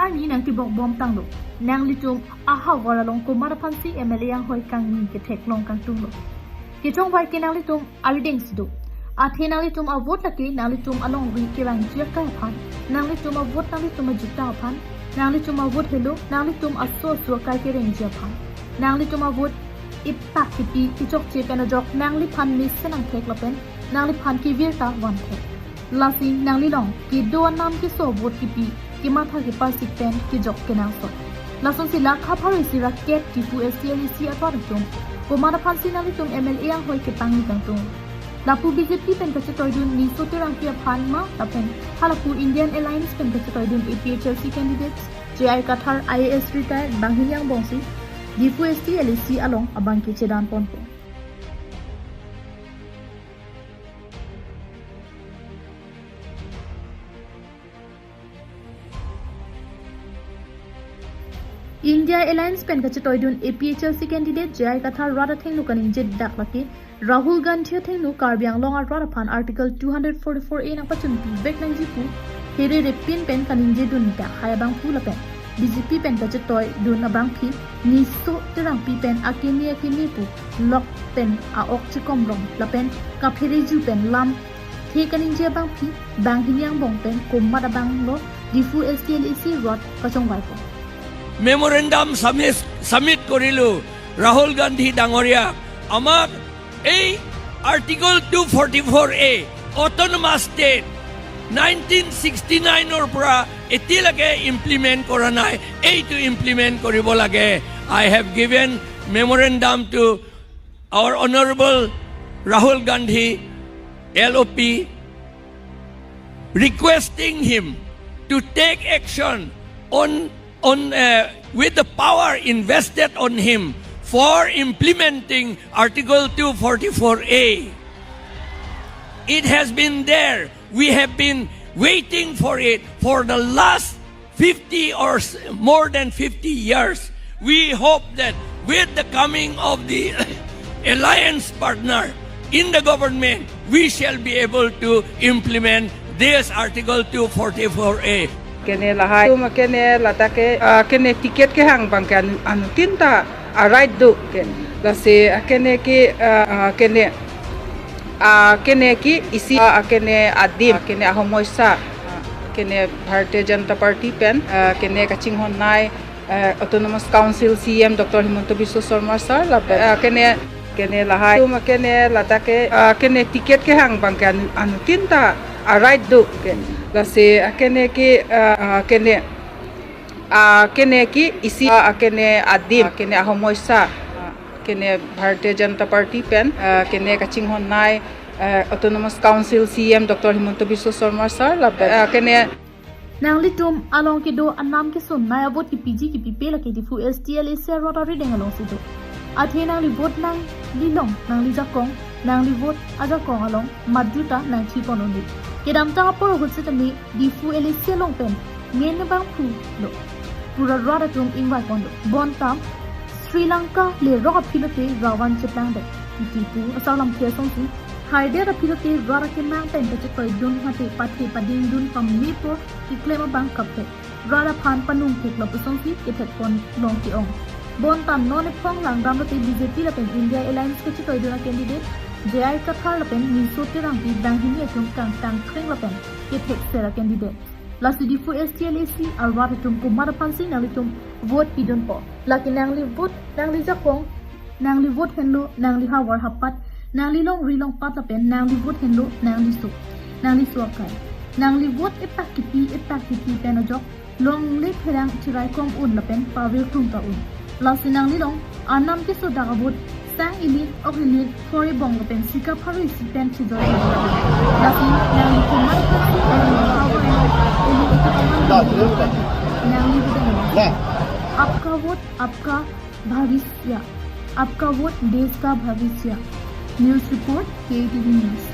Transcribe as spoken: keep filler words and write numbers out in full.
Ni nangtibok bom tanglo. Nanglitum ahavar along komat aphansi M L A anghoi kangni ketheklong kangtunglo. Kechongvai ke nanglitum arideng si do. Athe nanglitum avote lake nanglitum alongri kerangji akai aphan, nanglitum avote nanglitum ajutang aphan, nanglitum avote helo nanglitum aso aso akai kerengji aphan. Nanglitum avote ipak kipi kechokche pen ajok nangliphan mesen angthek lapen nangliphan kevir ta vanthek. Lasi nanglilong kedo anam keso vote kipi kematha kepasik pen kejok kenangsot. Lasonsi la kha pharo isi ra kep Diphu S T L A C arat atum komat aphansi nanglitum M L A anghoi kepangni kangtung. Lapu B J P pen kachetoidun Niso Terangpi aphan ma lapen halapu Indian Alliance pen kachetoidun A P H L C candidates J I Kathar I A S retired banghini angbongsi Diphu S T L A C along abang kechedan ponpo. India Alliance pen kachetoidun A P H L C candidate J I Kathar rat athengno kaningje dak lake Rahul Gandhi athengno Karbi Anglong arat aphan Article two hundred forty-four A nangpachunpi vek nangji pu here repin pen kaningje dun dak hai abangphu lapen B J P pen kachetoidun abangpi Niso Terangpi pen akeme akeme pu lok pen a-ok chekomrong lapen kaphereju pen lamthe kaningje abangpi banghini angbong pen komat abanglo Diphu S T L A C rat kachongvaipo. Memorandum submit, submit korilu Rahul Gandhi dangoria, amak ei Article two forty-four A Autonomous State nineteen sixty-nine or pra etilage implement kora nai, ei to implement koribo lage. I have given memorandum to our Honorable Rahul Gandhi, L O P, requesting him to take action on, on, uh, with the power invested on him for implementing Article two forty-four A. It has been there. We have been waiting for it for the last fifty or s-, more than fifty years. We hope that with the coming of the alliance partner in the government, we shall be able to implement this Article two forty-four A. Kene lahai, tum kene lata ke, ah, kene ticket kehang abang ke anu, anuttin ta a-right do ke. Lasi, ah, kene ke, ah, ah, kene, ah, kene ke isi, ah, kene adim, ah, kene ahomoisa, ah, kene Bharatiya Janata Party pen, ah, kene kachinghon nai, ah, Autonomous Council C E M Doctor Himanta Biswa Sarma sir, lapen, ah, kene, kene lahai, tum kene lata ke, ah, kene ticket kehang abang ke anu, anuttin ta a-right do ke. Lasi, ah, kene ke, ah, ah, kene, ah, kene ke isi, ah, kene adim, ah, kene ahomoisa, ah, kene Bharatiya Janata Party pen, ah, kene kachinghon nai, ah, Autonomous Council C E M Doctor Himanta Biswa Sarma sir, lapen, ah, kene. Nanglitum along kedo anam keso nai avote kipiji kipipe lake Diphu S T L A C arat arideng alongsi do. Athe nangli vote nanglilong, nangli jakong, nangli vote ajakong along maduta nangchipon unde. Kedamtang apor ahut setame Diphu L A C along pen men abangphu lo. Pura rat atum ingvai ponlo. Bonta Sri Lanka lerok aphi lote ravan cheplangdet. Titi pu asarlamthe asonsi haidet aphi lote rat akemang pen kachetoidun mate pathe padingdun pamepo keklem abang kaprek. Rat aphan panung theklo pusonsi kethek ponlong ke-ong. Bonta non ephong langdam lote B J P lapen India Alliance kachetoidun a-candidate J I Kathar lapen Niso Terangpi banghini atum kangtang kreng lapen kethekser a-candidate. Lasi Diphu S T L A C arat atum komat aphansi nanglitum vote pidunpo. Lake nangli vote, nangli jakong, nangli vote henlo, nangli havar hapat, nangli longri longpat lapen nangli vote henlo, nangli so, nangli so akai. Nangli vote epak kipi, epak kipi pen ajok longle pherang chiraikom un lapen pavir krung ta un. Lasi nanglilong anam keso dak avote sang ili, ok ili, phori bong lapen sika pharo isi pen chijor. Lasi nangli komat aphansi, nangli power, nangli itu kaman, nangli bidang. Aapka vote, aapka bhavishya. Aapka vote, desh ka bhavishya. News report, K T V News.